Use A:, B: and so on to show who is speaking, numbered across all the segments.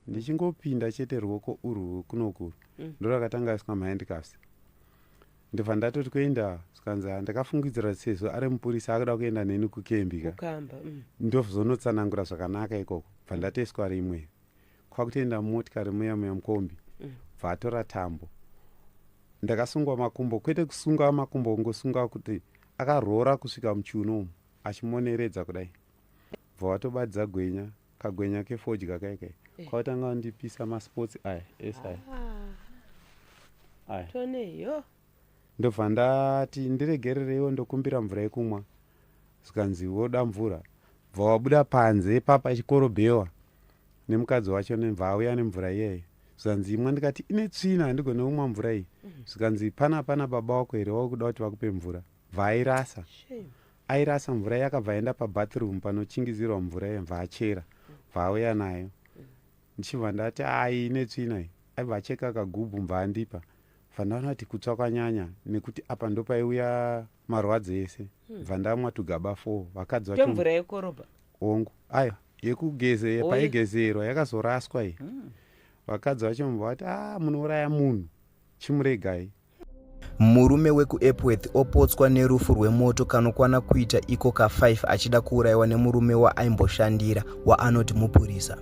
A: Ndichingopinda chete ruoko urwu kunoku ndorakatanga iswa mahandcuffs. Ndobva ndatoti kuenda, zvikanzi ndakafungidzira sezvo ari mupurisa akuda kuenda neni kukembi ka.
B: Kukamba.
A: Ndozonotsanangura zvakanaka ikoko. Bva ndatoiswa rimwe, kwakutoenda mumotikari muya muya mukombi. Bva atora tambo, ndakasungwa makumbo. Kwete kusunga makumbo, kungosunga kuti akaroora kusvika muchiuno umu, achimoneredza kudai. Bva watobatidza gwenya, kagwenya kefodya kaikai. Kwakutanga kundipisa maspots aya ese aya.
B: Ah,
A: aya.
B: Toneyo.
A: Ndobva ndati ndiregerereiwo, ndokumbira mvura yekumwa. Zvikanzi woda mvura? Bva wabuda panze papa chikorobhewa nemukadzi wacho, nebva auya nemvura iyeye. Zvikanzi imwa. Ndikati ine tsvina, handigone kumwa mvura iyi. Zvikanzi pana baba wako here wakuda kuti vakupe mvura? Bva airasa.
B: Shame.
A: Airasa mvura, yakabva aenda pabathroom panochingizirwa mvura iye, bva achera, bva auya nayo. Ndichibva ndati ai, ine tsvina iyi. Aibva acheka kagubhu, bva andipa. Bva ndaona kuti kutsva kwanyanya, nekuti apa ndopaiuya marwadzo ese. Bva ndamwa tugaba 4. Vakadzi vacho
B: Tomvura yekorobha?
A: Hongu, aiwa, yekugeze.
B: Oye.
A: Paigezerwa yakazoraswa iyi. Vakadzi vacho mubva vati a munouraya munhu, chimuregai.
C: Murume wekuEpworth opotswa nerufu rwemoto kanokwana kuita iko ka5 achida kuurayiwa nemurume waaimboshandira waanoti mupurisa.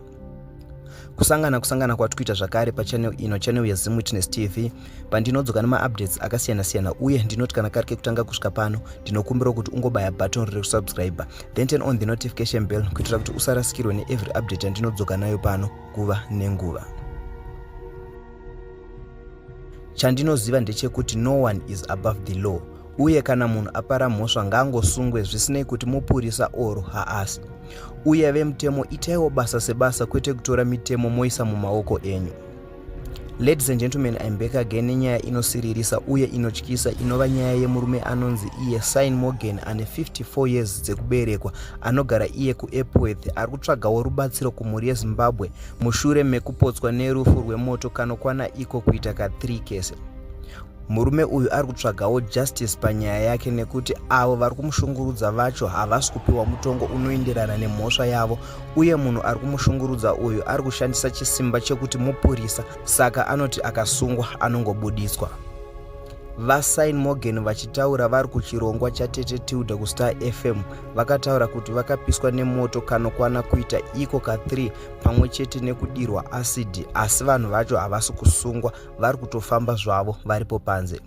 C: Kusangana kwatikuita zvakare pachannel ino, channel yeZim Witness TV, pandinodzoka nemaupdates akasiyana-siyana. Uye ndinoti kana kari kekutanga kusvika pano, ndinokumbira kuti ungobaya button rekusubscribe, then turn on the notification bell kuitira kuti usarasikirwe neevery update yandinodzoka nayo pano nguva nenguva. Chandinoziva ndechekuti no one is above the law, uye kana munhu apara mhosva ngaangosungwe, zvisinei kuti mupurisa oro haasi. Uye vemutemo, itaiwo basa sebasa, kwete kutora mitemo moisa mumaoko enyu. Ladies and gentlemen, I'm back again nenyaya inosiririsa uye inotyisa, inova nyaya yemurume anonzi iye Sign Morgan, ane 54 years dzekuberekwa, anogara iye kuEpworth, ari kutsvagawo rubatsiro kumhuri yeZimbabwe mushure mekupotswa nerufu rwemoto kanokwana iko kuita ka3 kese. Murume uyu ari kutsvagawo justice panyaya yake, nekuti avo vari kumushungurudza vacho havasi kupiwa mutongo unoenderana nemhosva yavo, uye munhu ari kumushungurudza uyu ari kushandisa chisimba chekuti mupurisa, saka anoti akasungwa anongobudiswa. VaSign Morgan vachitaura vari kuchirongwa chaTete Tilda kuStar FM vakataura kuti vakapiswa nemoto kanokwana kuita iko ka3 pamwe chete nekudirwa acid, asi vanhu vacho havasi kusungwa, vari kutofamba zvavo varipo panze.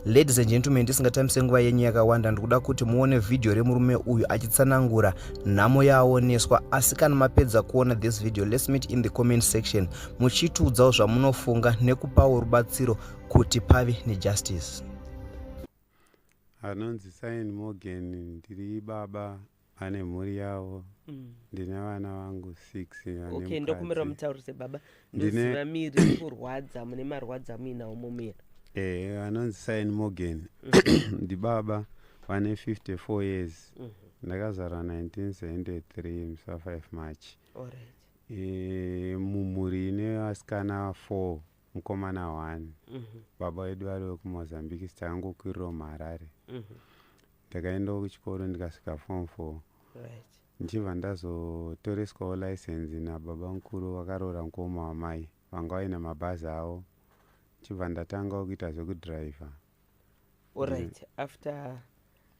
C: Ladies and gentlemen, ndisingatambise nguva yenyu yakawanda, ndikuda kuti muone vhidhiyo remurume uyu achitsanangura nhamo yaaoneswa. Asi kana mapedza kuona this video, let's meet in the comment section muchitiudzawo zvamunofunga nekupawo rubatsiro kuti pave nejustice.
A: Anonzi Sign Morgan, ndiri baba ane mhuri yavo. Ndine vana vangu 6.
B: Okay, ndokumbira mutaurise baba. Ndoziva miri kurwadza, mune marwadza muinawo mumiri.
A: Anonzi Sign Morgan, ndibaba vane 54 years. Ndakazvarwa 1973 musi wa5 March. Mumhuri ine vasikana 4, mukomana 1. Baba vedu vari vekuMozambique, takangokwirirawo muHarare. Ndakaendawo kuchikoro ndikasvika form 4. Ndichibva ndazotoreswawo license nababa mukuru vakaroora mukoma wamai vanga vaine mabhazi avo. Ndichibva ndatangawo kuita zvekudhiraivha.
B: Alright, after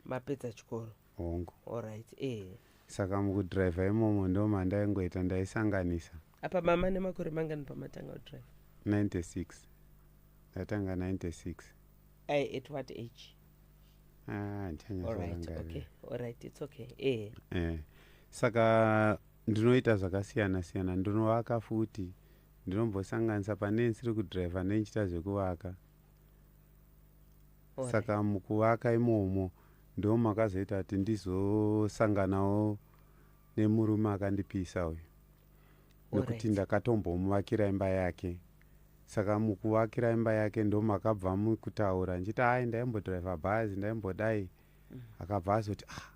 B: mapedza chikoro?
A: Hongu.
B: Alright, eh.
A: Saka mukudhiraivha imomo ndo mandaingoita, ndaisanganisa.
B: Apa mama nemakore mangani pamatanga kudrive?
A: 96, ndatanga 96.
B: Ai, at what age?
A: Ah,
B: Alright.
A: handichanyasorangarira.
B: Okay, alright, it's okay, eh.
A: Saka ndinoita zvakasiyana siyana, ndinovaka futi, ndinombosanganisa pane ndisiri kudhiraivha nendichiita zvekuvaka. Saka mukuvaka imomo ndo makazoita kuti ndizosanganawo nemurume akandipisa uyu, nekuti ndakatombomuvakira imba yake. Saka mukuvakira imba yake ndo makabva mukutaura ndichiti ai ndaimbodhiraivha bhazi, ndaimbodai. Akabva azoti ah,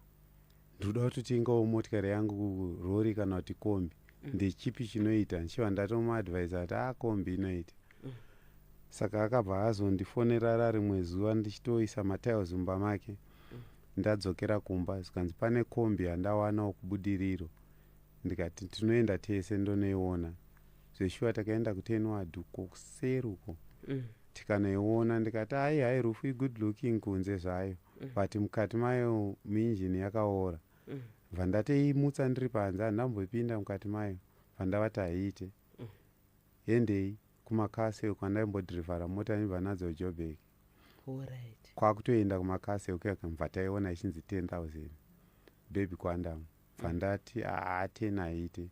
A: ndinoda kutotengawo motikari yangu, rori kana kuti kombi, ndechipi chinoita? Ndichibva ndatomuadvisa kuti a kombi inoita. Saka akabva azondifonerara rimwe zuva ndichitoisa matiles mumba make. Ndadzokera kumba, zvikanzi pane kombi yandawanawo kuBudiriro. Ndikati tinoenda tese ndonoiona. Zveshuwa takaenda kuTenward uko kuseri uko. Tikanoiona, ndikati, "Ai, hai, rufu igood looking kunze zvayo, but mukati mayo muinjini yakaora." Bva ndatoimutsa ndiri panze, handambopinda mukati mayo. Bva ndavati, "Haiite, hendei kumakase kwandaimbodhirivhara mota ndibva nadzo Joburg." Kwakutoenda kumakase ukeka, bva taiona ichinzi 10 000, Baby Quantum. Bva ndati, "Haa, 10 haiite,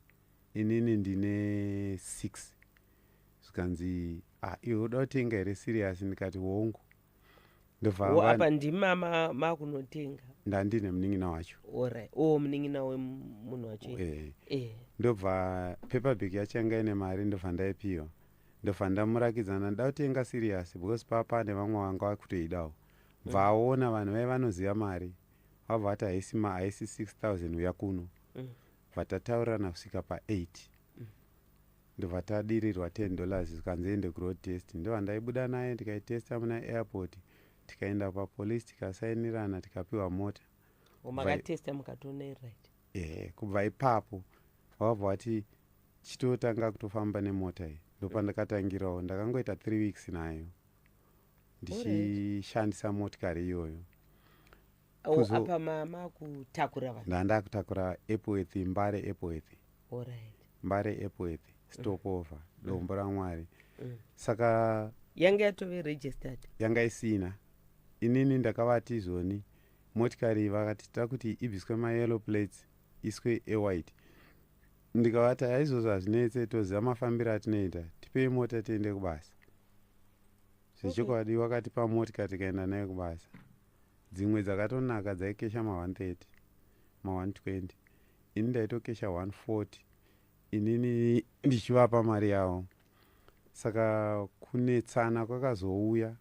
A: inini ndine 6." Zvikanzi, "Ah, iwe uda kutenga here serious?" Ndikati, "Hongu." Ndobva
B: Apa ndima makunotenga?
A: Ndandine munin'ina wacho.
B: Alright, o munin'ina wemunhu wacho.
A: Eh. Ndobva paperbag yacho yanga ine mari, ndobva ndaipiwa, ndobva ndamurakidzana, "Nda kutenga serious," because papa nevamwe vanga vakutoidawo. Bva aona vanhu vai vanoziva mari, vabva vati, "Haisi haisi 6000, uya kuno." Bva tataurirana kusvika pa8, ndobva tadirirwa $10, zvikanzi, "Ende kuroad test." Ndobva ndaibuda naye, ndikaitesta muna airport, tikaenda papolice, tikasainirana, tikapiwa mota.
B: Makatesta mukatoona right?
A: Ehe. Kubva ipapo vakabva vati, "Chitotanga kutofamba nemota iyi." Ndopandakatangirawo, ndakangoita 3 weeks nayo ndichishandisa motikari iyoyo.
B: Apa makutakura vanhu?
A: Ndandakutakura Epworth, Mbare, Epworth. Mbare, Epworth, Stopover, Dombo raMwari. Saka
B: Yanga yatove registered?
A: Yanga isina. Inini ndakavati izvoni, motikari, vakati, "Toda kuti ibviswe mayellow plates, iswe ewhite." Ndikavati, "Haizvozvo hazvinetse, toziva mafambiro atinoita, tipei mota tiende kubasa." Zvechokwadi wakatipa motikari, tikaenda nayo kubasa. Dzimwe dzakatonaka dzaikesha ma130, ma120, ini ndaitokesha 140, inini ndichivapa mari yavo. Saka kunetsana kwakazouya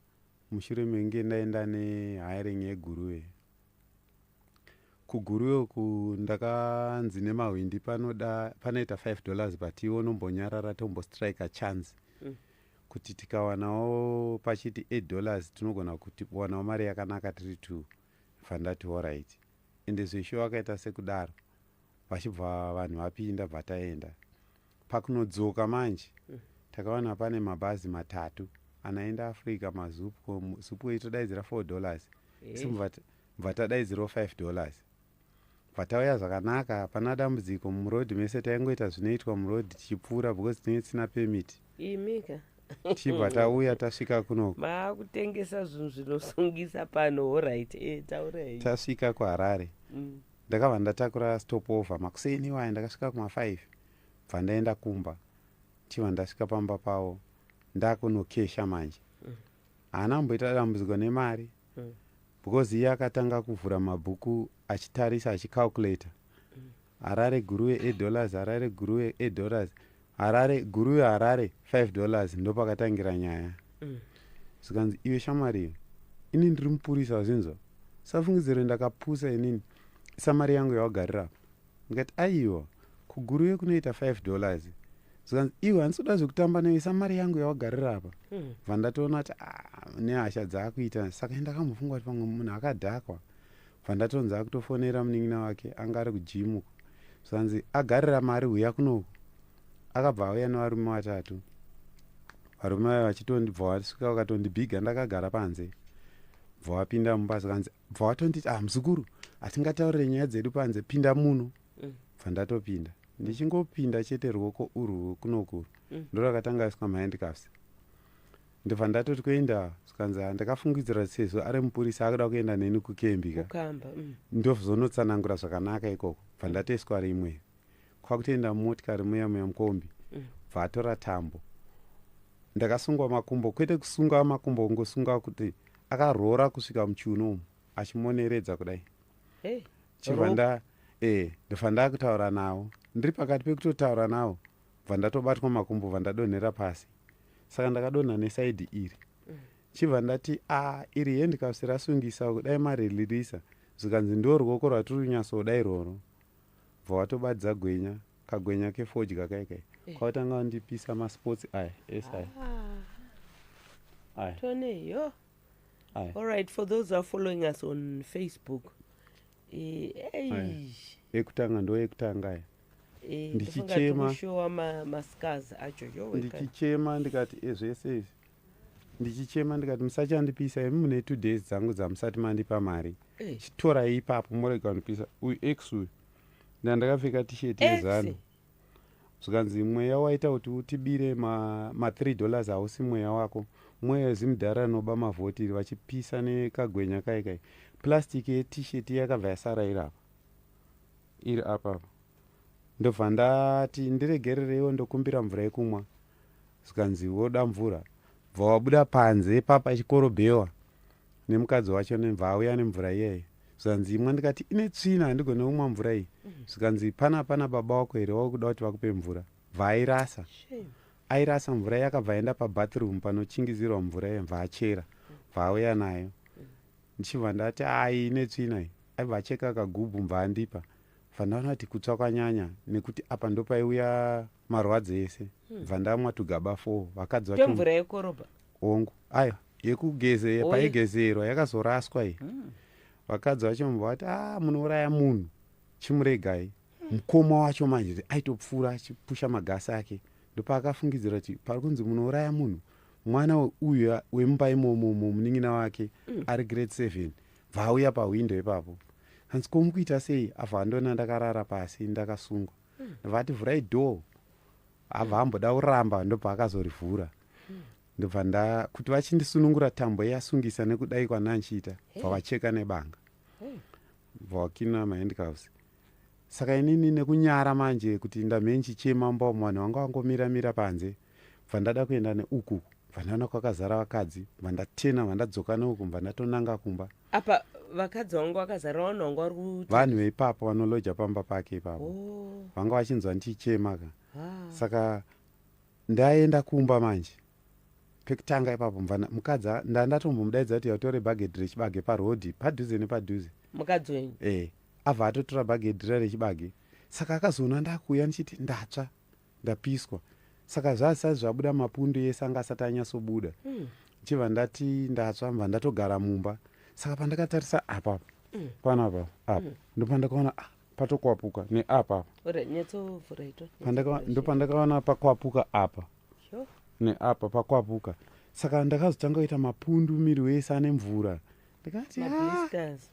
A: mushure menge ndaenda nehiring yeGuruve. KuGuruve uku ndakanzi nemahwindi panoda panoita $5, but iwe unombonyarara, tombostrika chance kuti tikawanawo pachiti $8, tinogona kuti wanawo mari yakanaka tiri two. Bva ndati, "Alright." Ende zveshe wakaita sekudaro, vachibva vanhu vapinda, bva taenda. Pakunodzoka manje, takawana pane mabhazi matatu anaenda Africa, maZupco. Zupco itodaidzira $4, isi bva tadaidzirawo $5. Bva tauya zvakanaka, hapana dambudziko. Murodhi mese taingoita zvinoitwa murodhi tichipfuura, because tinenge tisina permit.
B: Imika.
A: Tichibva tauya, tasvika kunoko.
B: Maakutengesa zvinhu zvinosungisa pano. Alright, e, taurai.
A: Tasvika kuHarare, ndakabva ndatakura Stopover makuseni iwaya. Ndakasvika kuma5, bva ndaenda kumba. Chibva ndasvika pamba pavo, ndakunokesha manje. Haana kumboita dambudziko nemari, because iye akatanga kuvhura mabhuku achitarisa, achicalculata, Harare Guruve $8, Harare Guruve $8, Harare Guruve Harare $5. Ndopakatangira nyaya. Zvikanzi, "Iwe shamwari, ini ndiri mupurisa, wazinzwa? Safungidziro ndakapusa inini, isa mari yangu yawagarira apa." Ndikati, "Aiwa, kuGuruve kunoita $5." Zvikanzi, "Iwe, handisi kuda zvekutamba newe, isa mari yangu yawagarira apa." Bva ndatoona kuti, ah, nehasha dzaakuita. Saka ndakambofunga kuti pamwe munhu akadhakwa. Bva ndatonzi akutofonera munin'ina wake anga ari kujimu uko, zvanzi, "Agarira mari, huya kunoku." Akabva auya nevarume vatatu. Varume vaya vachitondibva vasvika, vakatondibhiga ndakagara panze. Bva vapinda mumba, zvikanzi, bva vatonditi, "Ah, muzukuru, hatingataurire nyaya dzedu panze, pinda muno." Bva ndatopinda. Ndichingopinda chete, ruoko urwu kunokuru ndorakatanga iswa mahandcuffs. Ndobva ndatoti, "Kuenda?" Zvikanzi, "Ndakafungidzira sezvo ari mupurisa, akuda kuenda neni kukembi ka."
B: Kukamba.
A: Ndozonotsanangura zvakanaka ikoko. Bva ndatoiswa rimwe, kwakutoenda mumotikari muya muya, mukombi. Bva atora tambo, ndakasungwa makumbo. Kwete kusunga makumbo, kungosunga kuti akarora kusvika muchiuno umu, achimoneredza kudai.
B: Hey,
A: Chibva
B: rope.
A: nda ndobva ndakutaura navo. Ndiri pakati pekutotaura navo, bva ndatobatwa makumbo, bva ndadonhera pasi. Saka ndakadonha neside iri. Chibva ndati, "A, iri handcuffs rasungisa, kudai marilirisa." Zvikanzi, "Ndo ruoko rwatiri kunyatsodai iroro." Bva watobatidza gwenya, kagwenya kefodya kaikai. Kwatanga kundipisa maspots aya ese aya.
B: Ah,
A: Aya.
B: Tony, yo.
A: Aya.
B: All right, for those who are following us on Facebook. Hey.
A: Ekutanga, ndo ekutanga aya.
B: Eh,
A: Ndichichema.
B: Ndichichema mascars acho yowe kani.
A: Ndichichema ndikati, "Ezvese izvi." Ndichichema ndikati, "Musachandipisa imi, mune 2 days dzangu dzamusati mandipa mari. Chitorai ipapo, murega kundipisa." Uyu ex uyu, ndandakapfeka tisheti
B: Ex?
A: yeZANU. Zvikanzi, "Mweya waita kuti utibire ma3 dollars hausi mweya wako, mweya wezimudhara rinoba mavhoti iri." Vachipisa nekagwenya kai kai, plastic yetisheti yakabva yasara iri apa, iri apa. Ndobva ndati, "Ndiregerereiwo, ndokumbira mvura yekumwa." Zvikanzi, "Woda mvura?" Bva wabuda panze papa chikorobhewa nemukadzi wacho, nebva auya nemvura iyeyo. Zvikanzi, "Imwa." Ndikati, "Ine tsvina, handigone kumwa mvura iyi." Zvikanzi, "Pana baba wako here wakuda kuti vakupe mvura?" Bva airasa.
B: Shame.
A: Airasa mvura, yakabva aenda pabathroom panochingizirwa mvura iyo, bva achera, bva auya nayo. Ndichibva ndati, "Ai, ine tsvina iyi." Aibva acheka kagubhu, bva andipa. Bva ndaona kuti kutsva kwanyanya, nekuti apa ndopaiuya marwadzo ese. Bva ndamwa tugaba 4. Vakadzi vacho
B: Twemvura yekorobha?
A: Hongu, aiwa, yekugeze.
B: Oye.
A: Paigezerwa yakazoraswa iyi. Vakadzi vacho mubva vati, "A, munouraya munhu, chimuregai." Mukoma wacho manje aitopfuura achipusha magasi ake, ndopaakafungidzira kuti pari kunzi munouraya munhu mwana uyu wemumba imomomo, munin'ina wake ari grade 7. Bva auya pahwindo ipapo, hanzi, "Komukuita sei?" Abva andona ndakarara pasi ndakasungwa. Ndobva ati, "Vhurai door." Abva amboda kuramba, ndobva akazorivhura. Ndobva nda kuti vachindisunungura tambo yasungisa nekudai kwandanchiita, bva vacheka nebanga, bva wakina mahandcuffs. Saka inini nekunyara manje kuti ndamhe nchichema mba umu, vanhu vanga vangomira-mira panze. Bva ndada kuenda neuku, bva ndaona kwakazara vakadzi, bva ndatena, bva ndadzoka neuku, bva ndatonanga kumba.
B: Apa vakadzi vangu vakazara, vanhu vanga vari kuti
A: Vanhu veipapo vanoloja pamba pake ipapo.
B: Oh,
A: Vanga vachinzwa ndichichema ka.
B: Ah.
A: Saka ndaenda kumba manje pekutanga ipapo, mvana mukadzi ndandatombomudaidza kuti yatore bhagedhi rechibage parodhi padhuze nepadhuze.
B: Mukadzi wenyu?
A: E, abva atotora bhagedhi rira rechibage. Saka akazoona ndakuuya ndichiti ndatsva, ndapiswa. Saka zvazisati zvabuda, mapundu ese anga asati anyatsobuda. Ndichibva ndati ndatsva, mbva ndatogara mumba. Saka pandakatarisa apa, panapa apa, ndopandakaona, ah, patokwapuka neapa.
B: Ore nyatsovhura ito.
A: Ndopandakaona pakwapuka apa neapa pakwapuka. Saka ndakazotanga kuita mapundu miri wese ane mvura. Ndikati, "Ah,
B: Mablisters.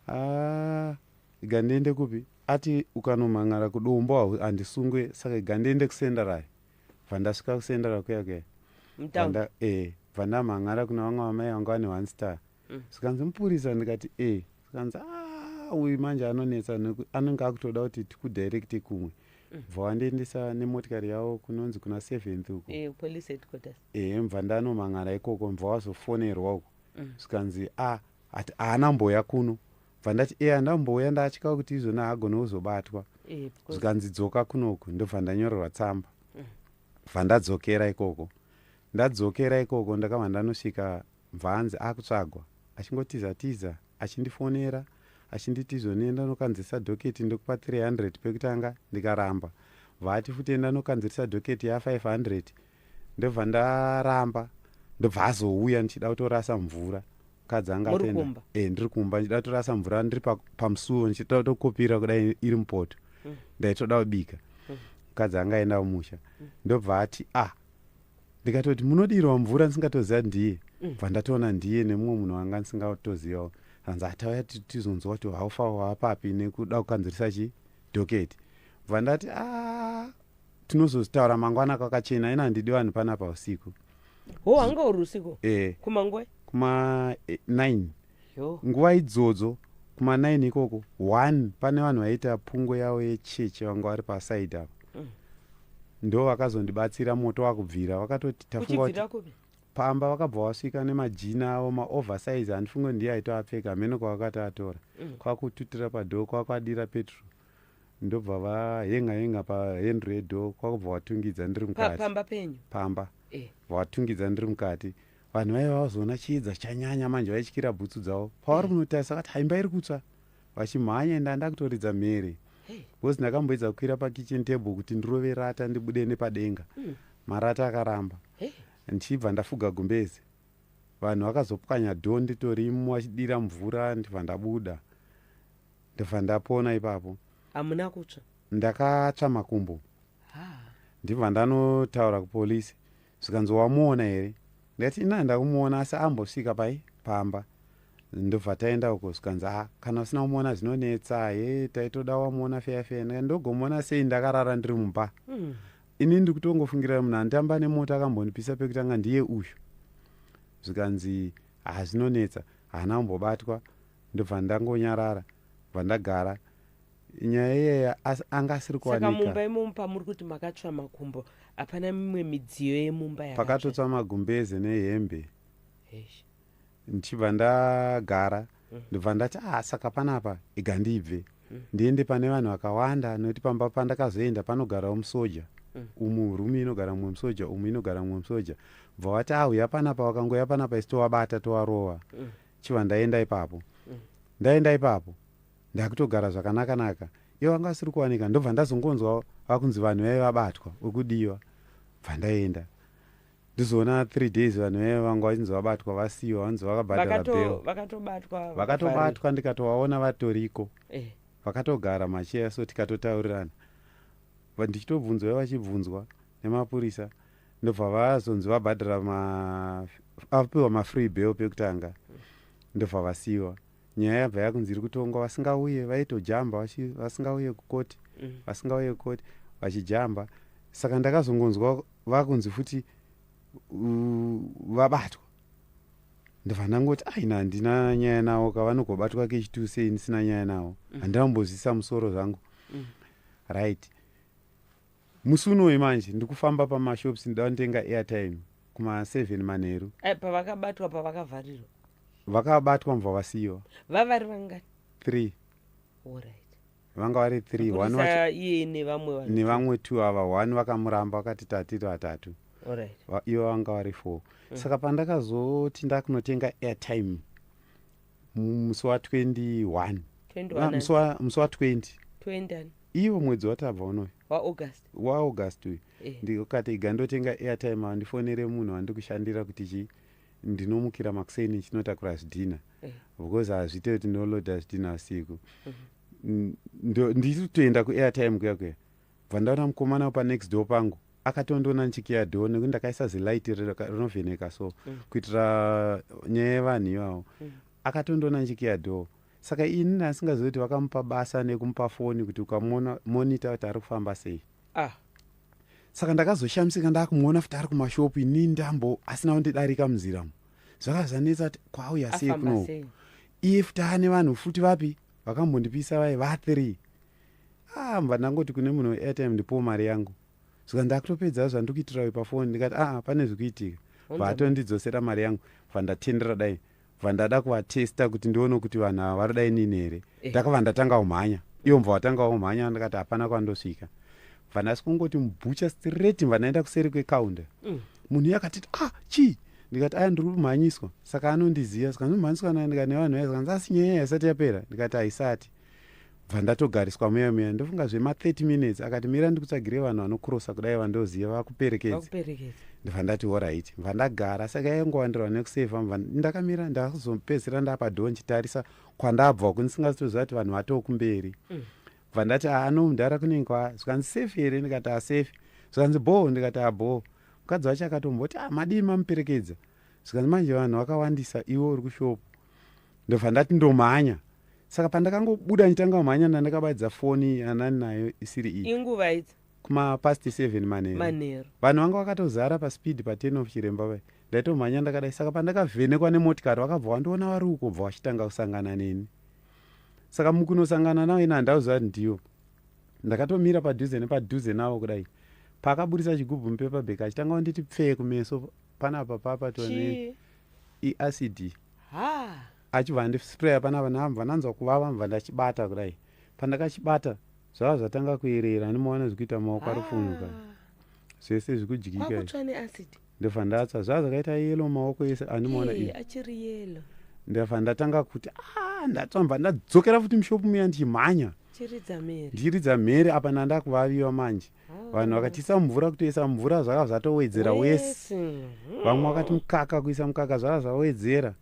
A: Ah, iga ndiende kupi?" Ati, "Ukanomhan'ara kudombo handisungwe." Saka iga ndiende kusendarai. Bva ndasvika kusendara kuya kuya.
B: Mutown?
A: Bva ndamhan'ara kuna vamwe vamai vanga vane one star. Zvikanzi, "Mupurisa?" Ndikati, "E." Zvikanzi, "A, uyu manje anonetsa, anenge akutoda kuti tikudirecte kumwe." Bva wandiendesa nemotikari yavo kunonzi kuna Seventh uko.
B: Eh, police headquarters.
A: E, mbva ndanomhan'ara ikoko, mbva wazofonerwa uko. Zvikanzi, "A, ati haana mboya kuno." Bva ndati, "E, handambouya, ndatya kuti izvona haagone kuzobatwa."
B: Eh, because
A: Zvikanzi, "Dzoka kunoku." Ndobva ndanyorerwa tsamba, bva ndadzokera ikoko. Ndadzokera ikoko, ndakabva ndanosvika, bva anzi akutsvagwa, achingotiza tiza, achindifonera achinditi, "Izvoni enda nokanzirisa docket, ndokupa 300." Pekutanga ndikaramba. Bva ati futi, "Enda nokanzirisa docket ya500." Ndobva ndaramba. Ndobva azouya ndichida kutorasa mvura. Mukadzi anga
B: Muri
A: atoenda.
B: kumba?
A: E, ndiri kumba, ndichida kutorasa mvura, ndiri pamusuwo, ndichida kutokopira kudai iri mupoto. Ndaitoda kubika. Mukadzi anga aenda kumusha. Ndobva ati, "A." Ndikatoti, "Munodirwa mvura?" Ndisingatoziva ndiye. Bva ndatoona ndiye nemumwe munhu wanga ndisingatozivawo. Hanzi, "Atauya tizonzwa kuti haufa wapapi nekuda kukanzirisa chi docket." Bva ndati, "A, tinozozitaura mangwana kwakachena, ina handidi vanhu panapa usiku."
B: Ho, hanga uri usiku?
A: E.
B: Kumangwe?
A: Kuma 9.
B: Yo.
A: Nguva idzodzo kuma 9 ikoko, 1, pane vanhu vaiita pungo yavo yechechi vanga vari pasaidi apa. Ndo vakazondibatsira moto wakubvira. Vakatoti, "Tafunga kuti
B: Uchibvira kupi?
A: Pamba. Vakabva vasvika nemajina avo maoversize, handifunge ndiye aitoapfeka, hamene kwavakati atora. Kwakututira padoor, kwakwadira petrol, ndobva vahenga henga pahandle yedoor, kwakubva watungidza ndiri mukati.
B: Pamba penyu?
A: Pamba.
B: Eh.
A: Watungidza ndiri mukati. Vanhu vaiva vazoona chiedza chanyanya manje, vaityira bhutsu dzavo pavari kunotarisa, vakati, "Haimba iri kutsva." Vachimhanya, ndanda kutoridza mhere because ndakamboedza kukwira pakitchen table kuti ndirove rata ndibude nepadenga. Marata akaramba. Ndichibva ndafuga gumbezi. Vanhu vakazopwanya door nditorimo, vachidira mvura, ndibva ndabuda, ndibva ndapona ipapo.
B: Hamuna kutsva?
A: Ndakatsva makumbo. Ndibva ndanotaura kupolisi, zvikanzi, "Wamuona here?" Ndikati, "Ina ndakumuona, asi ambosvika pai pamba." Ndobva taenda uko, zvikanzi, "A, kana usina kumuona zvinonetsa. He, taitoda wamuona feya feya." Ndikati, "Ndogomuona sei ndakarara ndiri mumba?" Ini ndiri kutongofungira munhu anditamba nemota akambondipisa pekutanga ndiye uyu. Zvikanzi, "Hazvinonetsa, haana kumbobatwa." Ndobva ndangonyarara, bva ndagara nyaya iyeya, anga asiri
B: Saka
A: kuwanika.
B: Mumba imomo pamuri kuti makatsva makumbo, hapana mimwe midziyo yemumba yakatsva?
A: Pakatotsva magumbeze nehembe.
B: Eish.
A: Ndichibva ndagara, ndobva ndati, "Ah, saka panapa iga ndibve ndiende pane vanhu vakawanda," nokuti pamba pandakazoenda panogarawo musoja. Umu room inogara mumwe musoja, umu inogara mumwe musoja. Bva wati, "Auya panapa, wakangoya panapa isi towabata, towarova." Chibva ndaenda ipapo. Ndaenda ipapo, ndakutogara zvakanaka-naka. Ivo vanga vasiri kuwanika. Ndobva ndazongonzwa vakunzi vanhu vaive vabatwa, wekudiwa. Bva ndaenda, ndizoona 3 days vanhu vaive vanga vachinzi vabatwa vasiyiwa, vanzi vakabhadhara bail.
B: Vakatobatwa?
A: Vakatobatwa, ndikatovaona vatoriko. Vakatogara macheya, so tikatotaurirana. Ndichitobvunzwa, ivo vachibvunzwa nemapurisa. Ndobva vazonzi vabhadhara, apiwa mafree bail pekutanga, ndobva vasiyiwa. Nyaya yabva yakunzi iri kutongwa, vasingauye vaitojamba, vasingauye kukoti. Vasingauye kukoti vachijamba. Saka ndakazongonzwa vakunzi futi vabatwa. Ndobva ndangoti, "Aina, handina nyaya navo ka, vanogobatwa kechitu sei ndisina nyaya navo?" Handambozvisa musoro zvangu. Right, musi unoyu manje ndikufamba pamashops, ndida kutenga airtime kuma7 manheru.
B: Pavakabatwa, pavakavharirwa?
A: Vakabatwa, mubva vasiyiwa.
B: Vavari vangani?
A: 3.
B: Alright.
A: Vanga vari 3, one
B: Mapurisa iye nevamwe vanhu?
A: Nevamwe two ava. One vakamuramba, vakati tatiri vatatu. Ivo vanga vari four. Saka pandakazoti ndakunotenga airtime musi wa21,
B: 21?
A: Musi wa20.
B: 20 ani?
A: Iwo mwedzi watabva unoyu.
B: WaAugust?
A: WaAugust uyu. Ndikati, "Iga ndotenga airtime, handifonere munhu wandikushandira kuti chi ndinomukira makuseni chinotakura zvidhina, because hazviite kuti ndoloada zvidhina usiku." Ndiri kutoenda kuairtime kuya kuya, bva ndaona mukomana panext door pangu akatondiona ndichikiya door, nekuti ndakaisa zilight rinovheneka so kuitira nyaya yevanhu ivavo. Akatondiona ndichikiya door. Saka ini ndasingazivi kuti vakamupa basa nekumupa foni kuti ukamonita kuti ari kufamba sei. Saka ndakazoshamisika ndakumuona futi ari kumashopu, ini ndambo asina kundidarika munzira mu. Zvaka zvanetsa kuti kwauya sei
B: Afamba
A: kunoku.
B: sei?
A: Iye futi ane vanhu futi vapi vakambondipisa vai va3. Ah, mbva ndangoti kune munhu weairtime, "Ndipowo mari yangu." Saka ndakutopedza zvandiri kuitira pafoni, ndikati, "Aa, pane zvikuitika." Vatondidzosera mari yangu. Bva ndatendera dai, bva ndada kuvatesta kuti ndione kuti vanhu ava vari dai nini here. Ndakabva ndatanga kumhanya, ivo mbva watanga kumhanya. Ndikati hapana kwandosvika. Bva ndasi kungoti mubhucha straight, mbva ndaenda kuseri kwekaunda. Munhu iye akatiti, "Ah, chii?" Ndikati, "Aya, ndiri kumhanyiswa." Saka anondiziva. Saka ndinomhanyiswa naye, ndikati, "Nevanhu vaya." Saka asi nyaya isati yapera? Ndikati, "Haisati." Bva ndatogariswa muya muya, ndofunga zvema30 minutes. Akati, "Mira ndikutsvagire vanhu vanokurosa kudai vandoziva vakuperekedza."
B: Vakuperekedza.
A: Ndobva ndati, "Alright." Bva ndagara. Saka yaingowandirwa nekusevha. Mbva ndakamira, ndakazopedzisira ndapadhoo ndichitarisa kwandabva uku, ndisingatoziva kuti vanhu vatoo kumberi. Bva ndati, "Ano mudhara kunenge kwa." Zvikanzi, "Safe here?" Ndikati, "Asafe." Zvikanzi, "Bho." Ndikati, "Abho." Mukadzi wacho akatomboti, "A, madii mamuperekedza?" Zvikanzi, "Manje vanhu vakawandisa, iwe uri kushopu." Ndobva ndati ndomhanya. Saka pandakangobuda ndichitanga kumhanya, ndandakabatidza foni yanani nayo isiri iyi.
B: Inguva idzi?
A: Kumapast 7 manheru.
B: Manheru.
A: Vanhu vanga vakatozara paspeed pa10 of chiremba vai. Ndaitomhanya ndakadai. Saka pandakavhenekwa nemotikari, vakabva vandiona vari uko, bva vachitanga kusangana neni. Saka mukunosangana navo, ina handauziva kuti ndiyo. Ndakatomira padhuze nepadhuze navo kudai, paakaburisa chigubhu mupaper bag, achitanga kunditi pfee kumeso panapa papatwa
B: Chii?
A: neacid.
B: Ha.
A: Achibva andispraya panapa, ndabva ndanzwa kuvava. Mbva ndachibata kudai. Pandakachibata, zvava zvatanga kuyerera. Ndimaona zvikuita maoko ari kufunuka. Zvese zvikudyika.
B: Kwakutsva neacid?
A: Ndobva ndatsva, zvava zvakaita yellow maoko ese andimaona.
B: Eh,
A: iyi
B: achiri yellow.
A: Ndabva ndatanga kuti, "Ah, ndatsva." Mbva ndadzokera futi mushopu muya ndichimhanya.
B: Chiridza mhere.
A: Ndichiridza mhere. Apa ndandakuvaviwa manje. Vanhu vakatiisa mvura, kutoisa mvura zvaka zvatowedzera wese. Vamwe vakati mukaka, kuisa mukaka zvava zvawedzera.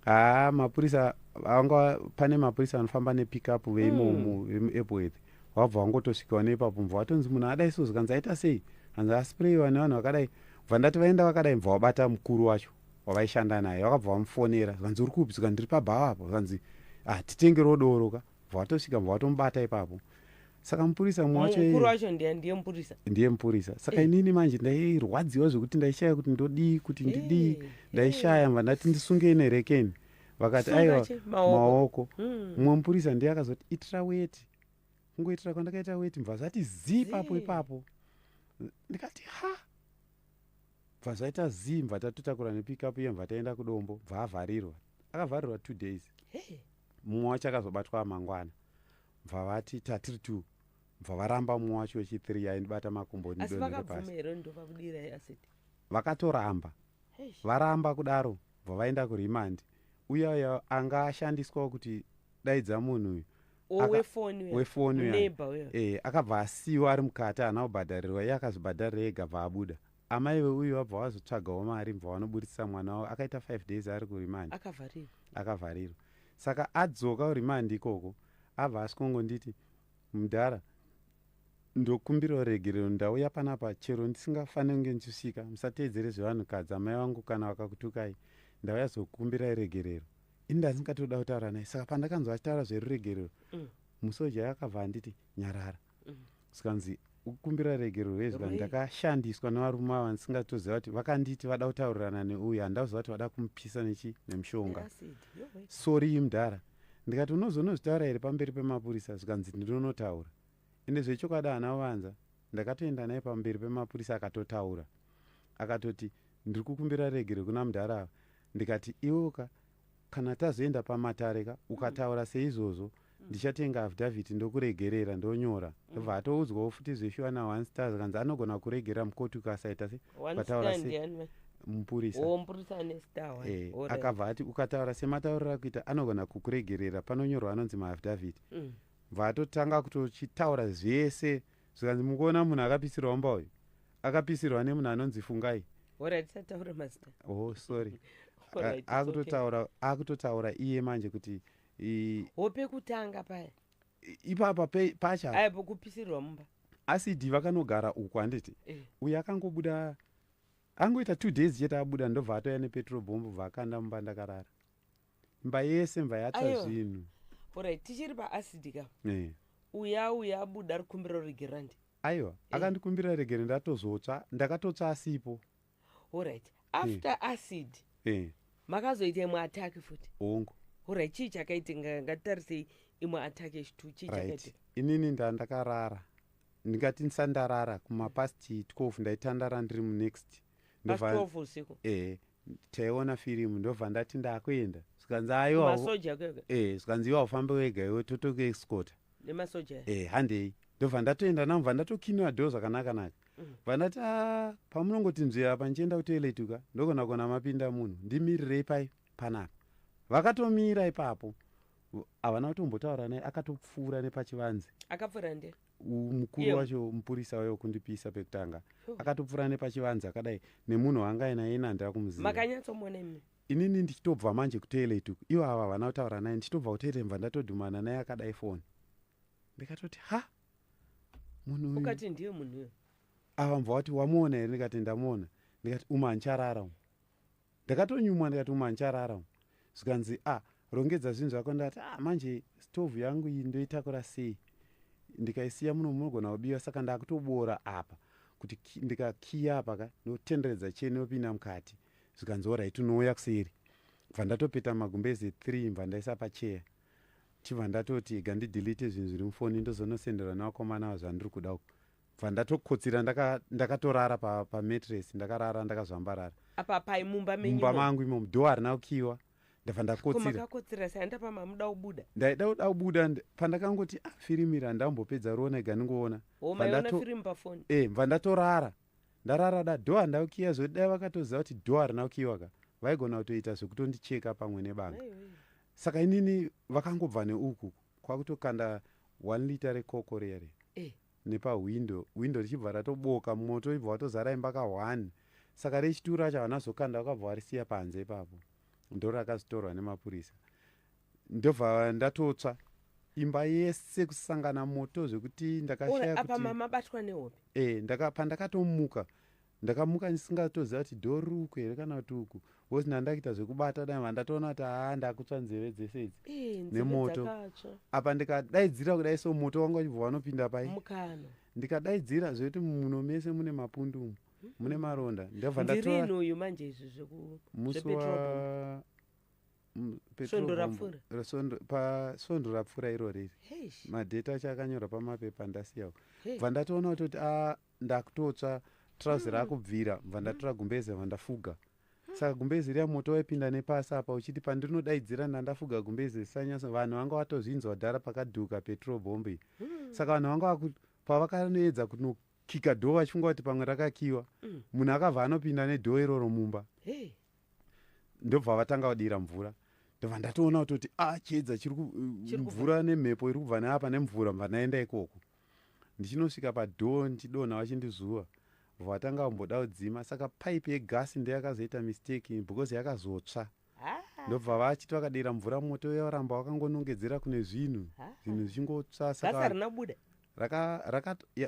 A: Haa, mapurisa vanga pane, mapurisa anofamba nepickup veimomo vemuEpworth. Wabva wangotosvikawo neipapo, mubva watonzi munhu adai so, zvikanzi aita sei, hanzi asprayiwa nevanhu vakadai. Bva ndati vaenda vakadai, mubva wabata mukuru wacho wavaishanda naye, vakabva vamufonera, zvikanzi uri kupi? Zvikanzi ndiri pabhawa apo. Zvikanzi ah, titengerewo doro ka. Bva watosvika, mubva watomubata ipapo. Saka mupurisa mumwe wacho
B: mukuru wacho ndiye mupurisa.
A: Ndiye mupurisa. Saka inini manje ndairwadziwa zvekuti ndaishaya kuti ndodii, kuti ndidii. Ndaishaya. Mva ndati ndisungei nerekeni, vakati aiwa, maoko. Mumwe mupurisa ndiye akazoti itira weti. Kungoitira kwandakaita weti, mva zvati zii ipapo ipapo. Ndikati ha, bva zvaita zii. Mva tatotakura nepickup iye, mva taenda kuDombo, bva avharirwa. Akavharirwa 2 days. Mumwe wacho akazobatwa mangwana. Bva vati tatiri two, bva varamba mumwe wacho wechi3 aindibata makumbo
B: Asi
A: ndidonhere
B: vakabvuma
A: pasi.
B: here ndovakudirai acid?
A: Vakatoramba. Varamba kudaro, bva vaenda kuremand. Uya uya anga ashandiswawo kuti daidza munhu uyu
B: Wefoni uya.
A: Wefoni uya.
B: Neighbor uya.
A: E, akabva asiyiwa ari mukati, haana kubhadharirwa. Iye akazvibhadharira ega, bva abuda. Amai veuyu vabva vazotsvagawo mari, bva vanoburitsa mwana wavo. Akaita 5 days ari kuremand.
B: Akavharirwa.
A: Akavharirwa. Saka adzoka kuremand ikoko, abva asvikongonditi, "Mudhara, ndokumbirawo regerero. Ndauya panapa chero ndisingafaniri kunge ndichisvika. Musateedzere zvevanhukadzi, amai vangu kana vakakutukai. Ndauya zokumbirai regerero." Ini ndasingatoda kutaura naye. Saka pandakanzwa achitaura zveruregerero, musoja akabva anditi nyarara. Sikanzi ukumbira regerero rei?
B: Rwei?
A: Ndakashandiswa nevarume ava, ndisingatoziva kuti vakanditi vada kutaurirana neuyu. Handauziva kuti vada kumupisa nechi nemushonga.
B: Neacid. Yowe.
A: Sorry mudhara. Ndikati unozonozvitaura here pamberi pemapurisa? Zvikanzi ndinonotaura. Ende zvechokwadi haana kuvanza, ndakatoenda naye pamberi pemapurisa, akatotaura, akatoti ndiri kukumbira regero kuna mudhara ava. Ndikati iwoka, kana tazoenda pamatare ka, ukataura seizvozvo, ndichatenga affidavit, ndokuregerera, ndonyora. Ndobva atoudzwawo futi zveshuwa na One Star, zvikanzi anogona kuregera mukoti ukasaita se
B: One
A: ukataura
B: star
A: se
B: ndiani we?
A: Mupurisa.
B: Oh, mupurisa ane star one.
A: Akabva ati ukataura sematauriro akuita, anogona kukuregerera, panonyorwa anonzi maaffidavit. Bva atotanga kutochitaura zvese, zvikanzi mukuona munhu akapisirwa mumba uyu, akapisirwa nemunhu anonzi Fungai.
B: Alright, tisataura mazita.
A: Oh, sorry.
B: Alright, it's okay.
A: Akutotaura iye manje kuti
B: Hope kutanga paya.
A: Ipapa pacha
B: Aipo kupisirwa mumba.
A: Acid vakanogara uku, handiti? Uyu akangobuda, angoita 2 days chete abuda, ndobva atouya nepetrol bomb, bva akanda mumba ndakarara. Imba yese mva yatsva.
B: Aiwa.
A: Zvinhu.
B: Alright, tichiri paacid ka. Uya uya abuda ari kukumbira ruregerero, handi?
A: Aiwa, akandikumbira regere ndatozotsva, ndakatotsva asipo.
B: Alright. After acid makazoita imwe attack futi?
A: Hongu.
B: Alright, chii chakaitika? Ngatitarisei imwe attack yechitu. Chii chakaitika?
A: Inini ndandakarara, ndingati ndisandarara kumapast 12, ndaitandara ndiri munext.
B: Past 12 usiku?
A: Taiona firimu, ndobva ndati ndakuenda, zvikanzi aiwa.
B: Masoja kwega?
A: Zvikanzi iwa ufambe wega iwe, totokuescorta.
B: Nemasoja?
A: Handei. Ndobva ndatoenda navo, bva ndatokiniwa door zvakanaka-naka. Bva ndati a, pamunongoti nzvira apa ndichienda kutoilet ka, ndogona kuona mapinda munhu, ndimirirei pai panapa. Vakatomira ipapo, havana kutombotaura naye, akatopfuura nepachivanze.
B: Akapfuura ndiye?
A: Mukuru wacho, mupurisa wayo kundipisa pekutanga, akatopfuura nepachivanze akadai nemunhu wanga ainaye, ina handira kumuziva.
B: Makanyatsomuona imi?
A: Inini ndichitobva manje kutoilet uku, ivo ava havana kutaura naye. Ndichitobva kutoilet, mva ndatodhumana naye akadai foni, ndikatoti ha, munhu uyu.
B: Ukati ndiye munhu uyo?
A: Ava mva wati wamuona here? Ndikati ndamuona. Ndikati umu handicharara umu. Ndakatonyumwa, ndikati umu handicharara umu. Zvikanzi a, rongedza zvinhu zvako. Ndikati a, manje stovhu yangu iyi ndoitakura sei? Ndikaisiya muno munogona kubiwa. Saka ndakutobora apa kuti ndikakiya apa ka, ndotenderedza cheni, yopinda mukati. Zvikanzi alright, unouya kuseri. Bva ndatopeta magumbeze 3, mva ndaisa pacheya, chibva ndatoti ega ndidelete zvinhu zviri mufoni, ndozonosenderwa nevakomana ava zvandiri kuda uku. Bva ndatokotsira, ndakatorara pamattress, ndakarara ndakazvambarara.
B: Apa pai, mumba menyu?
A: Mumba mangu imomo. Door harina kukiwa, ndabva ndakotsira.
B: Makakotsira sei? Handapa mamuda kubuda?
A: Ndaida kuda kubuda. Pandakangoti ah, firimu iri handambopedza riona, ega ndingoona.
B: O,
A: Bva
B: maiona firimu pafoni?
A: E, bva ndatorara, ndarara da, door handina kukiya. Zvoti dai vakatoziva kuti door harina kukiwa ka, vaigona kutoita zvekutondicheka pamwe nebanga.
B: Aiwe.
A: Saka inini vakangobva neuku kwakutokanda 1 litre rekoko riya riya nepahwindo, hwindo richibva ratoboka, moto ibva watozara imba ka1. Saka rechituru racho havana zokanda, vakabva varisiya panze ipapo, ndo rakazotorwa nemapurisa. Ndobva ndatotsva. Imba yese kusangana moto zvekuti ndakashaya
B: apa
A: kuti
B: mamabatwa nehope.
A: E, pandakatomuka ndakamuka ndisingatoziva kuti dhoo riri uku here kana kuti uku, because ndandakuita zvekubata dai vandatoona kuti haa, ndakutsva nzeve dzese idzi
B: Eh, nzeve
A: nemoto.
B: dzakatsva.
A: Apa ndikadaidzira kudai so, moto wanga uchibva wanopinda pai.
B: Mukana.
A: Ndikadaidzira zvekuti muno mese mune mapundu umu, mune maronda. Ndabva ndatora
B: Ndirini uyu manje izvi
A: musi
B: zvepetrol bomb?
A: wa petrol
B: Svondo
A: bomb.
B: rapfuura?
A: Pasvondo rapfuura irori.
B: Heish,
A: Madheta acho akanyorwa pamapepa, ndasiyawo.
B: hey.
A: Bva ndatoona kutoti a, ndakutotsva, trauzi rakubvira. Bva ndatora gumbeze, bva ndafuga. Saka gumbezi riya moto waipinda nepasi apa uchiti pandinodaidzira ndandafuga gumbezi risanyatso. Vanhu vanga vatozvinzwa dhara pakadhuka petrol bomb iyi. Saka vanhu vanga pavakanoedza kunokika dhoo vachifunga kuti pamwe rakakiwa, munhu akabva anopinda nedhoo iroro mumba.
B: Hey.
A: Ndobva vatanga kudira mvura. Ndobva ndatoona kutoti a, chiedza chiri
B: Chiri kubva.
A: mvura nemhepo iri kubva neapa nemvura. Bva ndaenda ikoko, ndichinosvika padhoo ndichidonha, vachindizuva, bva vatanga kumboda kudzima. Saka paipi yegasi ndeyakazoita mistake because yakazotsva.
B: Ah,
A: Ndobva vachiti vakadira mvura, moto yaramba wakangonongedzera kune zvinhu,
B: Ah.
A: zvinhu zvichingotsva.
B: Gasi
A: Saka
B: harina buda.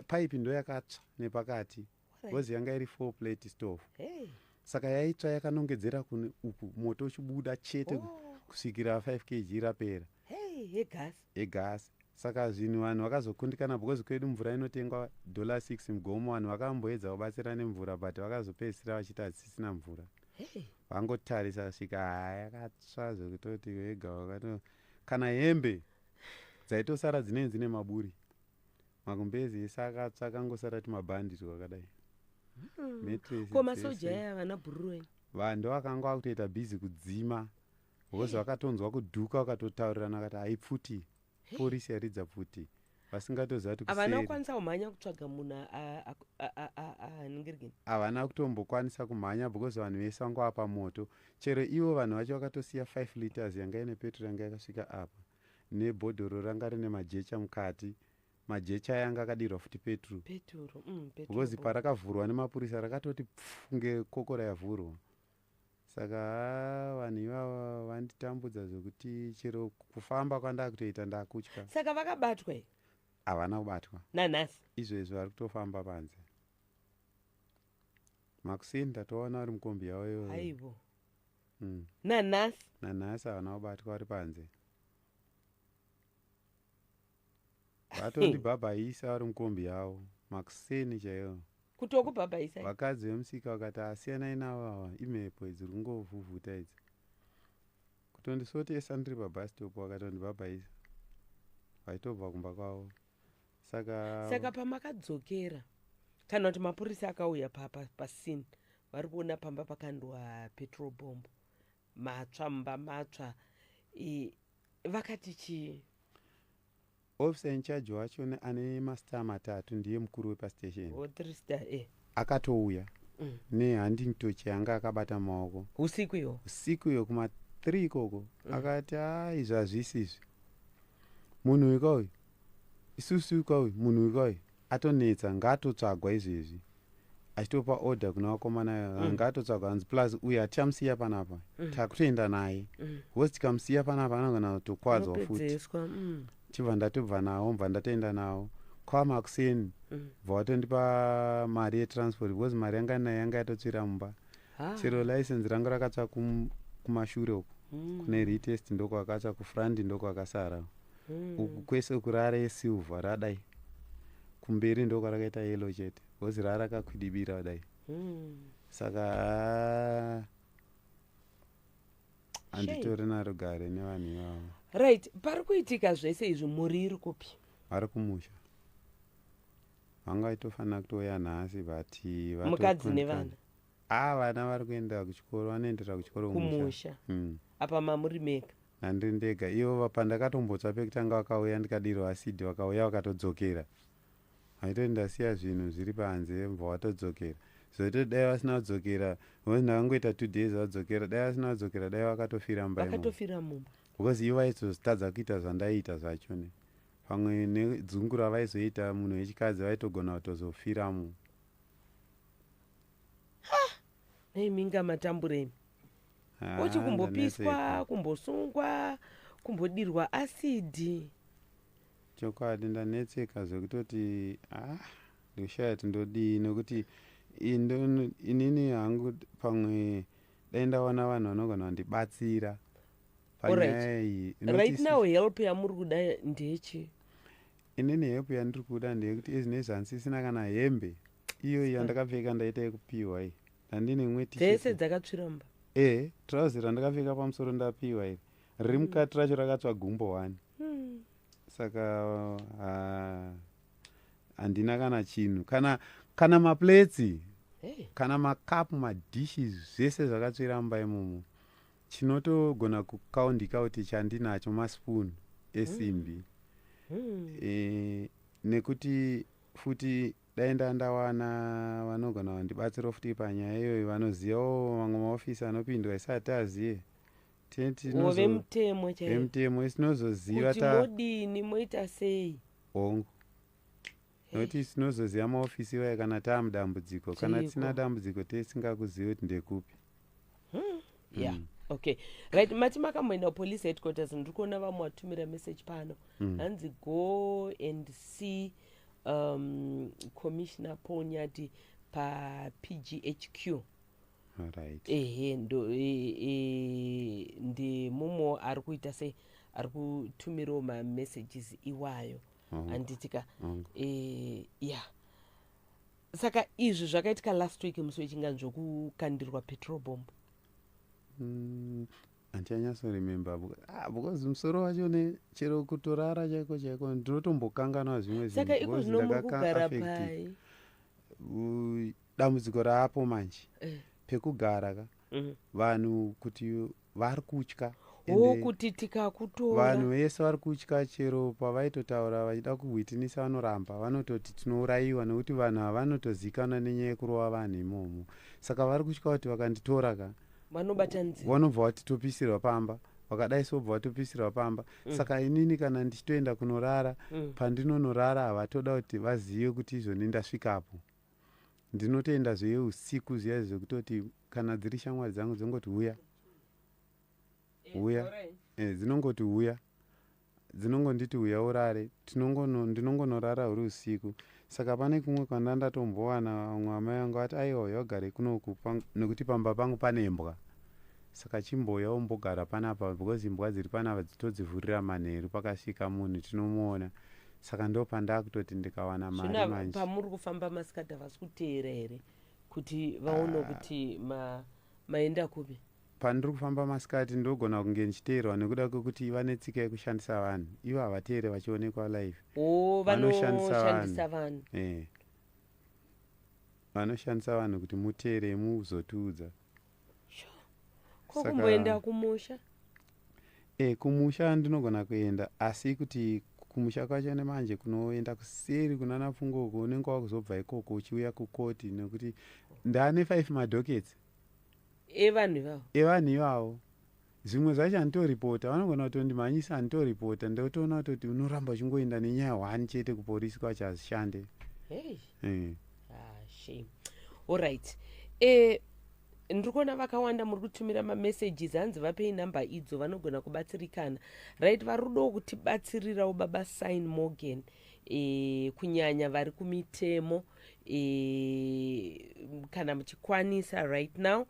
A: Paipi ndo yakatsva nepakati because yanga iri four plate stove.
B: Hey.
A: Saka yaitsva yakanongedzera kune uku, moto uchibuda chete
B: Oh.
A: kusvikira 5 kg rapera.
B: Hey, yegasi.
A: Egasi. Saka zvinhu vanhu vakazokundikana because kwedu mvura inotengwa $6 mugomo. Vanhu vakamboedza kubatsira nemvura, but vakazopedzisira vachiti hadzisisina mvura.
B: Hey.
A: Vangotarisa svika, ha, yakatsva zvekutoti wega wakato kana hembe dzaitosara dzinenge dzine maburi. Magumbezi ese akatsva, akangosara timabhandi twakadai. Mattress
B: Ko masoja
A: dzese.
B: aya vana bhururu enyu?
A: Vanhu vakanga vakutoita bhizi kudzima because vakatonzwa kudhuka, vakatotaurirana vakati haipfuti, porisi yaridza pfuti, vasingatoziva kuti
B: Havana
A: kuseri.
B: kukwanisa kumhanya kutsvaga munhu aningirikini?
A: Havana kutombokwanisa kumhanya because vanhu vese vanga vapa moto. Chero ivo vanhu vacho vakatosiya 5 liters yanga ine petrol yanga yakasvika apa, nebhodhoro ranga rine majecha mukati. Majecha aya anga akadirwa futi petrol.
B: Peturo, petrol
A: Because
B: bomb.
A: parakavhurwa nemapurisa rakatoti pfu kunge kokora yavhurwa. Saka haa, vanhu ivava vanditambudza zvekuti chero kufamba kwandakutoita ndakutya.
B: Saka vakabatwa here?
A: Havana kubatwa.
B: Nanhasi?
A: Izvezvi vari kutofamba panze. Makuseni ndatoona vari mukombi yavo iyoyo.
B: Aivo. Nanhasi?
A: Nanhasi havana kubatwa, vari panze. Vatondibhabhaisa vari mukombi yavo makuseni chaiwo.
B: Kuti okubhabhaisai?
A: Vakadzi vemusika vakati asiyanai navo ava, imhepo idzi ri kungovhuvhuta idzi. Kutondisotesa ndiri pabus stop, vakatondibhabhaisa vaitobva kumba kwavo. Saka
B: Saka pamakadzokera, kana kuti mapurisa akauya pascene, vari kuona pamba pakandwa petrol bomb, matsva mumba matsva, vakati chii?
A: Officer in charge wacho ane mastar matatu, ndiye mukuru wepastation.
B: O three star e.
A: Akatouya nehunting torch yanga akabata mumaoko.
B: Usiku iwo?
A: Usiku iyo kuma3 ikoko. Akati a, izvi hazvisi izvi, munhu uyu kauyu, isusu kauyu, munhu uyu kauyu atonetsa, ngaatotsvagwa izvezvi. Achitopa order kuna vakomana, ngaatotsvagwa. Hanzi plus uyu hatichamusiya panapa, takutoenda naye because tikamusiya panapa anogona kutokwadzwa futi.
B: Unopedzeswa.
A: Chibva ndatobva nawo, bva ndatoenda nawo kwamakuseni. Bva watondipa mari yetransport because mari yanga nayo yanga yatotsvira mumba.
B: Ah.
A: Chero license rangu rakatsva kumashure uku. Kune retest ndokwakatsva, kufront ndokwakasara. Uku kwese kurara yesilver radai, kumberi ndokwarakaita yellow chete because rarakakwidibira kudai. Saka haa, handitori naro gare nevanhu ivavo.
B: Right, pari kuitika zvese izvi, mhuri iri kupi?
A: Vari kumusha, vanga vaitofanira kutouya nhasi, but
B: Mukadzi nevana?
A: A, vana vari kuenda kuchikoro, vanoendera kuchikoro kumusha.
B: Kumusha. Apa mamuri mega?
A: Nandiri ndega. Ivo pandakatombotsva pekutanga vakauya, ndikadirwa asidhi, vakauya vakatodzokera. Vaitoti ndasiya zvinhu zviri panze, bva vatodzokera. Zoitoti dai vasina kudzokera, because ndakangoita 2 days vadzokera, dai vasina kudzokera dai vakatofira mumba imomo.
B: Vakatofira mumba.
A: Because ivo vaizotadza kuita zvandaiita zvacho, ne pamwe nedzungu ravaizoita, munhu wechikadzi vaitogona kutozofiramo.
B: Naiminga matamburemi.
A: Ah,
B: Uchi kumbopiswa,
A: ndanetseka.
B: kumbosungwa, kumbodirwa asidhi.
A: Chokwadi ndanetseka zvekutoti ah, ndoshaya kuti ndodii, nekuti inini hangu pamwe dai ndawana vanhu vanogona kundibatsira panyaya iyi.
B: Right now help yamuri kuda ndechi?
A: Inini help yandiri kuda ndeyekuti ezvinezvi handisisina kana hembe. Iyoyi yandakapfeka ndaita yekupiwa iyi, ndandine imwe.
B: Dzese dzakatsvira mumba?
A: E, trauzi randakapfeka pamusoro ndapiwa iri, riri mukati racho rakatsva gumbo one. Saka handina kana chinhu, kana maplates, kana makapu, madishes, zvese zvakatsvira mumba imomo. Chinotogona kukaundika kuti chandinacho maspoon esimbi. Nekuti futi dai ndandawana vanogona vandibatsirawo futi panyaya iyoyo, vanozivawo mamwe maofisi anopindwa isati aziye.
B: Vemutemo.
A: Vemutemo tinozoziva.
B: Kuti modini, moita sei.
A: Hongu, nokuti tinozoziva maofisi iwayo kana taamudambudziko. Kana tisina dambudziko, tisingakuzivi kuti ndekupi.
B: Yeah. Okay, right. Mati makamboenda kupolice headquarters. Ndiri kuona vamwe vatumira message pano. Hanzi go and see Commissioner Paul Nyati paPGHQ. Ehe, ndo ndimumwe ari kuita sei, ari kutumirawo mamessages iwayo, handitika? Ya, saka izvi zvakaitika last week musi wechingani, zvokukandirwa petrol bomb?
A: Handichanyatsoremember because musoro wacho chero kutorara chaiko chaiko ndinotombokanganwa zvimwe.
B: Saka iko zvino muri kugara pai?
A: Dambudziko raapo manje pekugara ka, vanhu kuti vari kutya.
B: O, kuti tikakutora.
A: Vanhu vese vari kutya. Chero pavaitotaura vachida kuhwitinisa, vanoramba, vanototi tinourayiwa, nekuti vanhu ava vanotozikanwa nenyaya yekurova vanhu imomo. Saka vari kutya kuti vakanditora ka,
B: vanobatanidzira.
A: Vanobva vatitopisirwa pamba, vakadai sobva vatopisirwa pamba. Saka inini kana ndichitoenda kunorara, pandinonorara havatoda kuti vazive kuti izvoni ndasvikapo. Ndinotoenda zveusiku zviya, zvekutoti kana dziri shamwari dzangu dzongoti uya, uya. Dzinongoti uya, dzinongonditi uya urare. Ndinongonorara huri usiku. Saka pane kumwe kwanda ndatombowana vamwe amai vangu vati, "Aiwa, uya ugare kunoku, nekuti pamba pangu pane mbwa, saka chimboya umbogara panapa, because imbwa dziri panapa dzitodzivhurira manheru, pakasvika munhu tinomuona." Saka ndo pandakutoti ndikawana mari
B: Zvino
A: manje.
B: pamuri kufamba masikati havasi kuteera here kuti vaone kuti maenda kupi?
A: Pandiri kufamba masikati ndogona kunge ndichiteerwa, nekuda kwekuti vane tsika yekushandisa vanhu. Ivo havateere vachionekwa live.
B: O,
A: Vanoshandisa.
B: Vanoshandisa vanhu.
A: Vanoshandisa vanhu kuti muteere muzotiudza.
B: Ko kumboenda kumusha?
A: Kumusha ndinogona kuenda, asi kuti kumusha kwacho nemanje kunoenda kuseri kunana Pfungoko, unenge wakuzobva ikoko uchiuya kukoti, nekuti ndaane 5 madockets.
B: Evanhu ivavo?
A: Evanhu ivavo. Zvimwe zvacho handitoripota, vanogona kutondimhanyisa. Handitoripota, ndotoona kutoti unoramba uchingoenda nenyaya one chete kuporisi kwacho, hazvishande.
B: Hey. Ah, shame. Alright, ndiri kuona vakawanda muri kutumira mamessages, hanzi vapei namba idzo, vanogona kubatsirikana. Right, vari kudawo kutibatsirirawo baba Sign Morgan, kunyanya vari kumitemo. Kana muchikwanisa right now,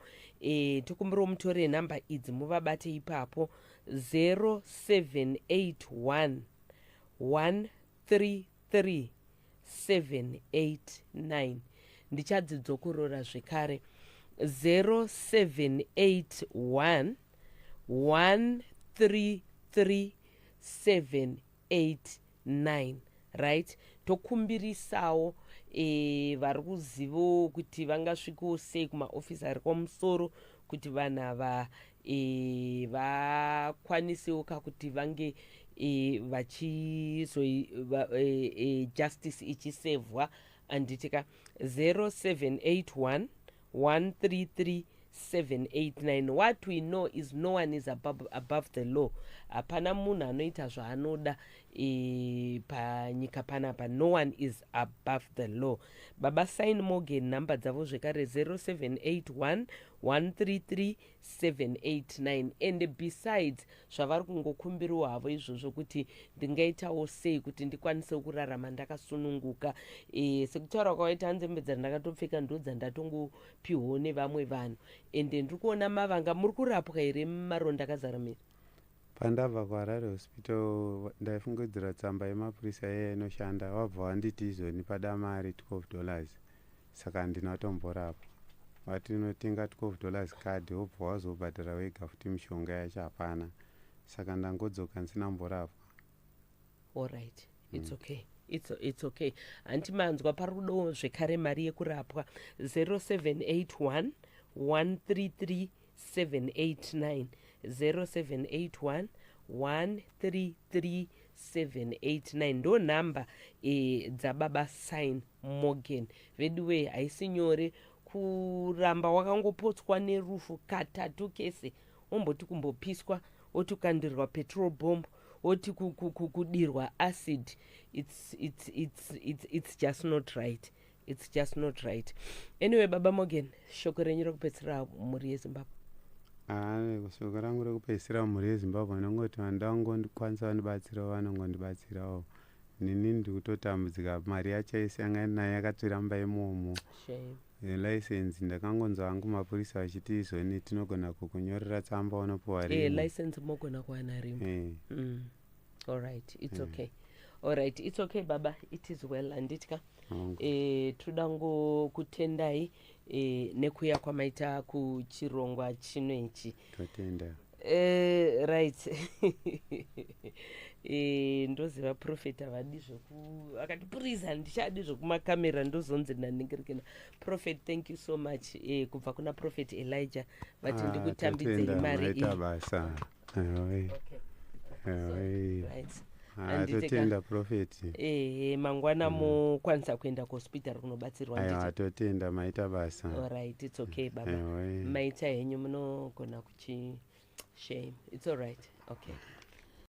B: tokumbirawo mutore namba idzi muvabate ipapo: 0781 133 789. Ndichadzidzokorora zvekare: 0781 133 789. Right, tokumbirisawo vari kuzivawo kuti vangasvikawo sei kumaofisi ari kwamusoro kuti vanhu ava vakwanisewo kakuti vange vachizo justice ichisevhwa, anditika? 0781 133 789. What we know is no one is above the law. Hapana munhu anoita zvaanoda. Panyika panapa no one is above the law. Baba Sign Morgan, nhamba dzavo zvekare 0781 133 789. And besides zvavari kungokumbiriwo havo izvozvo kuti ndingaitawo sei kuti ndikwanise kurarama ndakasununguka. Sekutaura kwawaita, hanzembe dzandakatopfeka ndo dzandatongopiwawo nevamwe vanhu. Ende ndiri kuona mavanga. Muri kurapwa here maronda akazara miri?
A: Pandabva kuHarare Hospital, ndaifungidzira tsamba yemapurisa iya inoshanda. Wabva wanditi izoni pada mari $12, saka handina kutomborapwa. Vati unotenga $12 card, wobva wazobhadhara wega futi. Mishonga yacho hapana, saka ndangodzoka ndisina kumborapwa.
B: Allright, it's okay, it's okay. Hanti manzwa, pari kudawo zvekare mari yekurapwa. 0781 133 789, 0781 133 789, ndo nhamba dzababa Sign Morgan. Veduwe, haisi nyore kuramba wakangopotswa nerufu katatu kese. Omboti kumbopiswa, oti kukandirwa petrol bomb, oti kudirwa acid. It's just not right, it's just not right. Anyway, baba Morgan, shoko renyu rekupedzisira mhuri yeZimbabwe?
A: Haa, shoko rangu rekupedzisira mhuri yeZimbabwe nongoti vandangokwanisa vandibatsirawo, vanongondibatsirawo. Nini ndiri kutotambudzika. Mari yacho yese yanga ndinayo yakatsvira mumba imomo.
B: Shame.
A: License ndakangonzwa hangu mapurisa vachiti izoni tinogona kukunyorera tsamba, unopiwa rimwe.
B: License mogona kuwana rimwe. Allright, it's okay. Allright, it's okay baba, it is well, handitya.
A: Hongu.
B: Toda ngokutendai nekuya kwamaita kuchirongwa chino ichi.
A: Totenda.
B: Right, ndoziva prophet havadi zvoku akati puriza, handichadi zvokumakamera, ndozonzi naningirikina. Prophet, thank you so much. Kubva kuna Prophet Elijah vati
A: Ah,
B: ndikutambidzei
A: totenda,
B: mari
A: maita
B: iyi.
A: basa. Ewe,
B: Okay.
A: ewe.
B: Right.
A: Ah,
B: Handiti ka-
A: totenda, prophet.
B: Ehe, mangwana mokwanisa kuenda kuhospital kunobatsirwa.
A: Aiwa,
B: Nditi
A: totenda, maita basa.
B: Allright, it's okay baba.
A: Ewe.
B: Maita henyu, munogona kuchi shame, it's allright, okay.